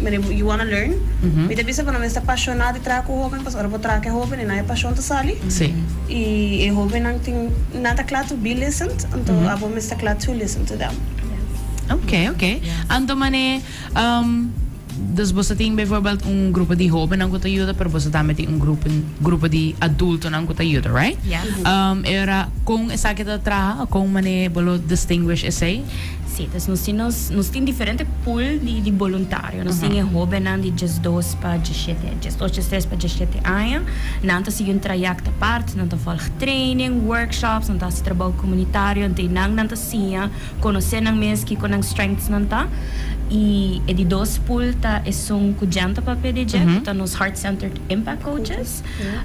Mene you wanna learn. Mi ta bisa bo no mester pasiona di traha ku hoben pasobra ora bo traha ku e hoben e nan e pasion ta sali. Y e hobennan tin nan ta kla to be listened anto abo mester kla to listen to them. Ok ok anto mane dus boso tin bijvoorbeeld un grupo di hobennan ku ta yuda pero boso tambe tin un grupo grupo di adultonan ku ta yuda, right? E ora kon esaki ta traha kon mane bo lo distinguish esei? Sí, dus nos tin nos, nos tin diferente pool di, di boluntario. Nos tin e hóbennan di 12 pa 17, 12, 13 pa 17 aña. Nan ta sigui un trayèkt apart, nan ta vòlg training, workshops, nan ta hasi trabou komunitario. Anto einan nan ta siña konosé nan mes, kiko nan strengthsnan ta. I e di dos pool ta esun ku Jen ta papia di dje, ku ta nos Heart-Centered Impact Coaches.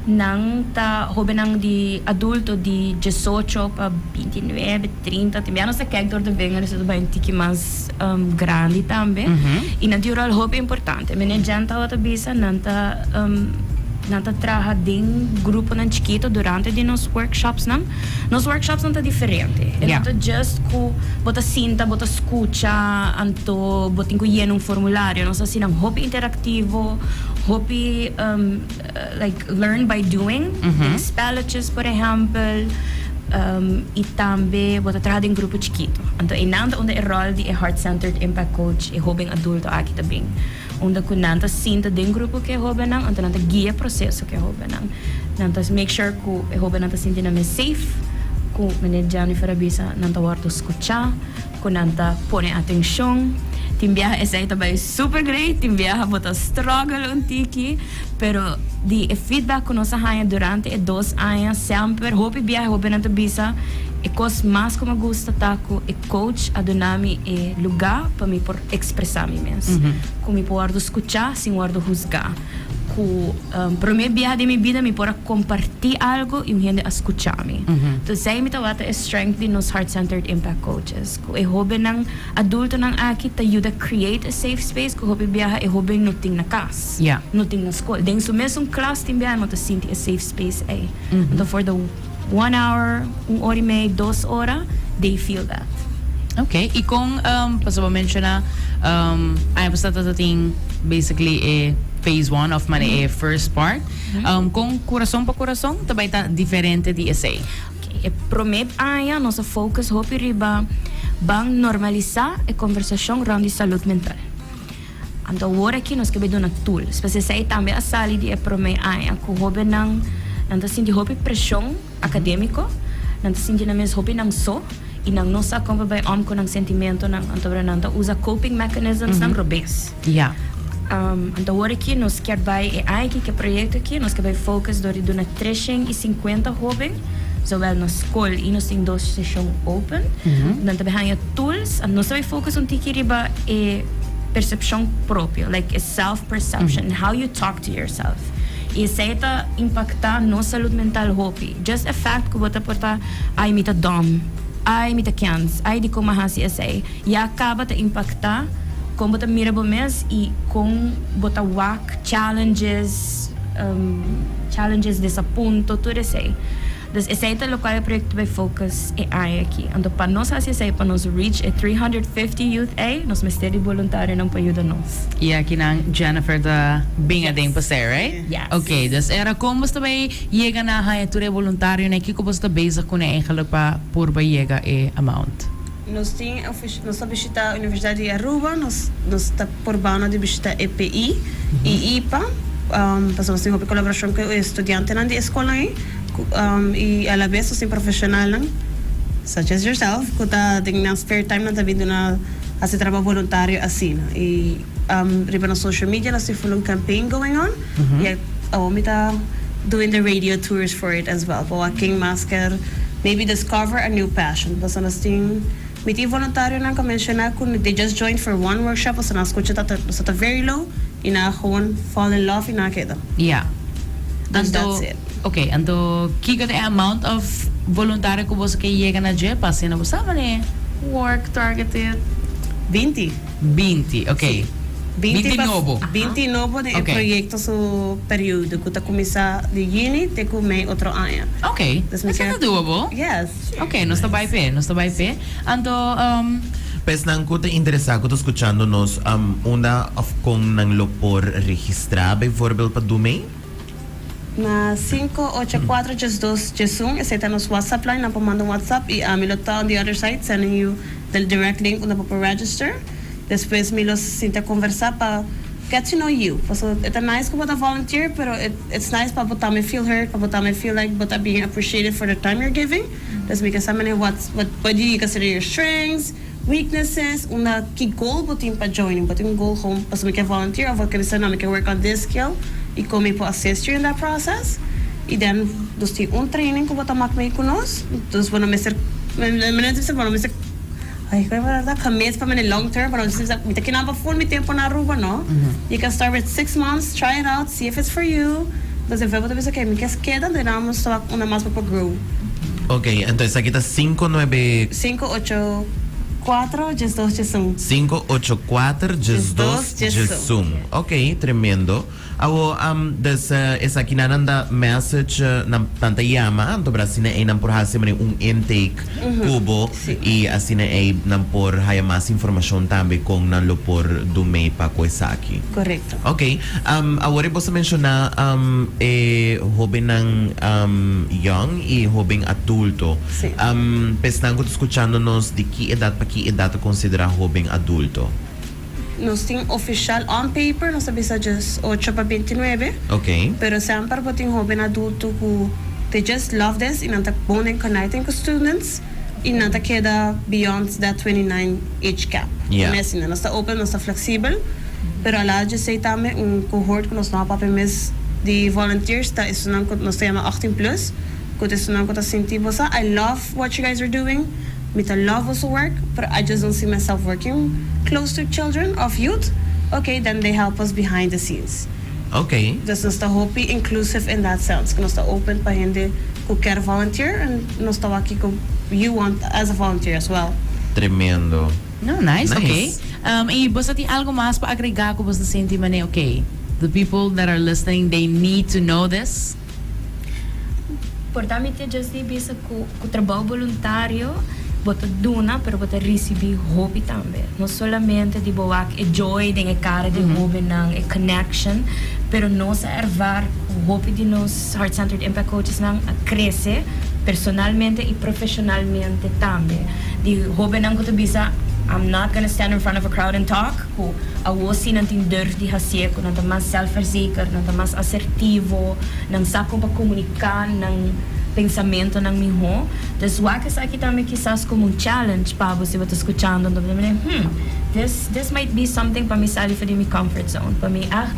Nan ta hóbennan di adulto di 18 pa 29, 30. Tin bia nos ta kijk door de vinger, so ta bai un tiki mas grandi tambe. I nan tin un ròl hopi importante. Meneer Jen tabata bisa nan ta nan ta traha den gruponan chikito durante di nos workshopsnan. Nos workshopsnan ta diferente. E no ta just ku bo ta sinta, bo ta skucha, anto bo tin ku yena un formulario. Nos ta hasi nan hopi interaktivo, hopi like learn by doing, den spelletjes por ehempel, y tambe bo ta traha den grupo chikito. Anto einan ta unda e rol di e Heart Centered Impact Coach, e hoben adulto aki ta bin. Unda cu nan ta sinta den grupo cu e hobennan, anto nan ta guia e proceso cu e hobennan. Nan ta make sure cu e hobennan ta sinti nan mes safe, cu meneer Jennifer a bisa nan ta wordo scucha, cu nan ta pone atencion. Tin biaha esey ta bay super great, tin biaha bo ta struggle un tiki, pero di e feedback cu nos a haya durante e 2 aña semper hopi biaha e hobennan ta bisa e cos mas cu mi gusta ta cu e coach a duna mi e luga pa mi por expresa mi mes, cu mi por wordo scucha sin wordo huzga, cu prome biaha den mi bida mi por a comparti algo y un hende a scucha mi. Entonces esey mi tabata e strength di nos Heart Centered Impact Coaches, cu e hobennan, adultonan aki ta yuda create a safe space cu hopi biaha e hoben no tin na cas, no tin na scol. Den su mesun klas tin biaha no ta sinti e safe space ey. Enton for the one hour, un ora y mei, 2 ora, they feel that. Ok, y con pasobra bo menciona aña pasá ta tin basically e phase one of mane e first part. Con Curason pa Curason ta bay ta diferente di esey? Ok, e prome aña nos a focus hopi riba ban normalisa e conversacion rond di salud mental. Anto awor aki nos ke bay duna tools. Pasobra esey tambe a sali di e prome aña cu hobennan nan ta sinti hopi presion academico, nan ta sinti nan mes hopi nan so y nan no sa con pa bay om cu nan sentimentonan. Anto nan ta usa coping mechanisms nan robes. Anto awor aki nos kier bay e aña aki, ke proyecto aki, nos ke bay focus door di duna 350 hoben, zowel na scol y nos tin dos sesion open. Nan ta bay haña tools, anto nos ta bay focus un tiki riba e percepcion propio, like e self perception, how you talk to yourself. Y esey ta impacta nos salud mental hopi. Just e fact cu bo ta por ta, "Ay, mi ta dom, ay, mi ta kens, ay, dicon mi a haci esey", ya caba ta impacta con bo ta mira bo mes y con bo ta wak challenges, challenges, desapunto, tur esey. Dus esey ta locual e proyecto bay focus e aña aki. Anto pa nos haci esey, pa nos reach e 350 youth ey, nos mester di voluntarionan pa yuda nos. Y aki nan Jennifer ta bin aden pa esey, right? Yes. Ok, dus era con bo ta bay yega na haya tur e voluntarionan? Kico bo ta bezig cune eigenlijk pa por bay yega e amount? Nos ta bishita Universidad di Aruba, nos ta purbando di bishita EPI y IPA, pasobra nos tin hopi colaboracion cu e studiantenan di e scolnan ey, y a la bes nos tin profesionalnan, such as yourself, cu ta den nan spare time nan ta bin duna haci trabao voluntario asina. Y riba nos social media nos tin full un campaign going on, y awor mi ta doing the radio tours for it as well, pa wak ken mas kier maybe discover a new passion, pasobra nos tin mi tin voluntarionan ku a menciona ku they just joined for one workshop, pasobra nan scucha ta ta very low y nan a gewoon fall in love y nan a keda. Dus Anto, that's it. Ok, anto kiko ta e amount of voluntario ku boso ke yega na dje pa asina bo sa manera work targeted? 20. 20, ok. Si. 20 pa nobo. 20 nobo den e proyecto su periodo cu ta cuminsa di juni te cu mei otro aña. Ok. Dus mi Esei kier ta doable. Yes. Ok, nos ta bai p'e, nos ta bai p'e. Anto, Pa esnan cu ta interesa cu ta scuchando nos, unda of con nan lo por registra bijvoorbeeld pa do mee? Na 584 12 11, esey ta nos WhatsApp line, nan por manda un WhatsApp y ami lo ta on the other side sending you the direct link unda bo por register. Despues mi lo sinta conversa pa get to know you. Paso e ta nice cu bo ta volunteer, pero it's nice pa bo tambe feel heard, pa bo tambe feel like bo ta being appreciated for the time you're giving. Dus mi ke sa mene what what do you consider your strengths, weaknesses, unda ki goal bo tin pa joining. Bo tin un goal gewoon pasobra mi ke volunteer of bo ke bisa no mi ke work on this skill y con mi por assist you in that process. Y then nos tin un training cu bo ta mak mee cu nos. Dus bo no mester, mi no bisa bo no mester, ay con e palabra ta, commit pa mene long term, pero mi ta bisa mi ta kina pa full mi tempo na Aruba no. You can start with 6 months, try it out, see if it's for you. Dus bo ta bisa okay mi ke keda, then nos ta wak unda mas bo por grow. Ok, anto esaki ta 5 9 584 12 11. 584 12 11. Ok, tremendo. Awo, dus esaki nan ta message nan ta yama, anto pero asina ei nan por hasi un intake cu bo y asina ei nan por haya mas informacion tambe con nan lo por do mee pa cu esaki. Correcto. Ok, awor bo a menciona hobennan young y hoben adulto. Pa esnan cu ta scuchando nos, di ki edad pa ki edad ta considera hoben adulto? Nos tin official on paper, nos ta bisa 18 pa 29. Pero semper bo tin hoben adulto cu they just love this y nan ta bon in connecting cu students y nan ta keda beyond that 29 age cap. Asina, nos ta open, nos ta flexibel, pero ala just say tambe un cohort cu nos no a papia mes di volunteers ta esunnan cu nos ta yama 18 plus, cu ta esunnan cu ta sinti bo sa, "I love what you guys are doing, mi ta love boso work, but I just don't see myself working close to children of youth." Okay, then they help us behind the scenes. Dus nos ta hopi inclusive in that sense. Nos ta open pa hende cu kier volunteer and nos ta wak kico you want as a volunteer as well. Tremendo. No, nice, Nice. Ok. Y bo tin algo mas pa agrega cu bo ta sinti mane, okay, the people that are listening, they need to know this? Por ta mi ta just di bisa cu trabou voluntario bo ta duna, pero bo ta ricibi hopi tambe. No solamente di bo wak e joy den e cara di hobennan, e connection, pero nos a ervaar cu hopi di nos Heart-Centered Impact Coaches nan a crece personalmente y profesionalmente tambe. Di hobennan cu ta bisa, "I'm not gonna stand in front of a crowd and talk," cu awo si nan tin durf di hacié, cu nan ta mas zelfverzekerd, nan ta mas asertivo, nan sa con pa comunica nan pensamentonan miho. Dus wak esaki tambe kisas como un challenge pa bo si bo ta scuchando, anto this might be something pa mi sali for di mi comfort zone, pa mi echt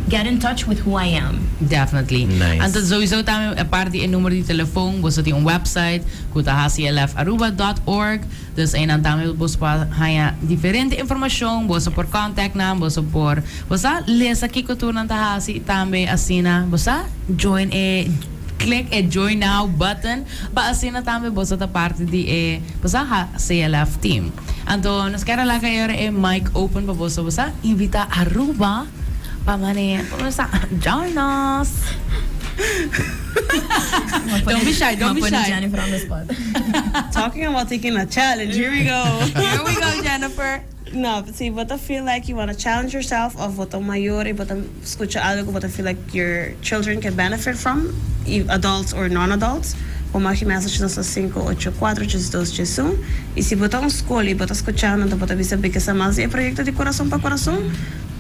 get in touch with who I am. Definitely. Nice. Anto sowieso tambe aparte e number di telefon, bo tin un website, cu ta hclfaruba.org. Dus einan tambe bo por haya diferente informacion, bo por contact nan, bo por bo lesa kico tur nan ta hasi tambe asina, bo join e click e join now button pa asina tambe bo ta parte di e bo HCLF team. Anto nos kier laga e mic open pa bo bo invita Aruba pa mane pa join us. Don't be shy, don't be Put shy. Jennifer on the spot. Talking about taking a challenge, here we go. Here we go, Jennifer. No, si bo ta feel like you want to challenge yourself of bo ta mayor y bo ta scucha algo cu bo ta feel like your children can benefit from, adults or non-adults, bo mag message nos na 584 2 Y si bo ta un scol y bo ta scuchando, bo ta bisa kier sa mas di e proyecto di Curason pa Curason,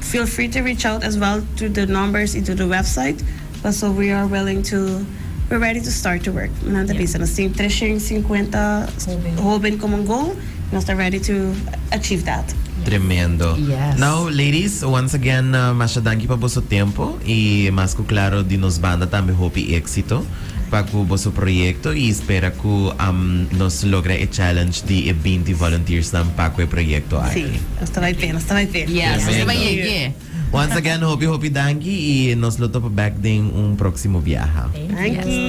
feel free to reach out as well to the numbers y to the website. But so we are willing to, we're ready to start to work. Nan ta bisa, nos tin 350 hoben como goal, nos ta ready to achieve that. Tremendo. Yes. Now, ladies, once again, masha danki pa boso tempo y mas cu claro di nos banda tambe hopi exito pa cu boso proyecto y spera cu nos logra e challenge di e 20 volunteers nan pa cu e proyecto aki. Si, nos ta bay pe, nos ta bay pe. Yes, Tremendo. bay yeah. Once again, hopi hopi danki y nos lo topa back den un proximo biaha. Thank you.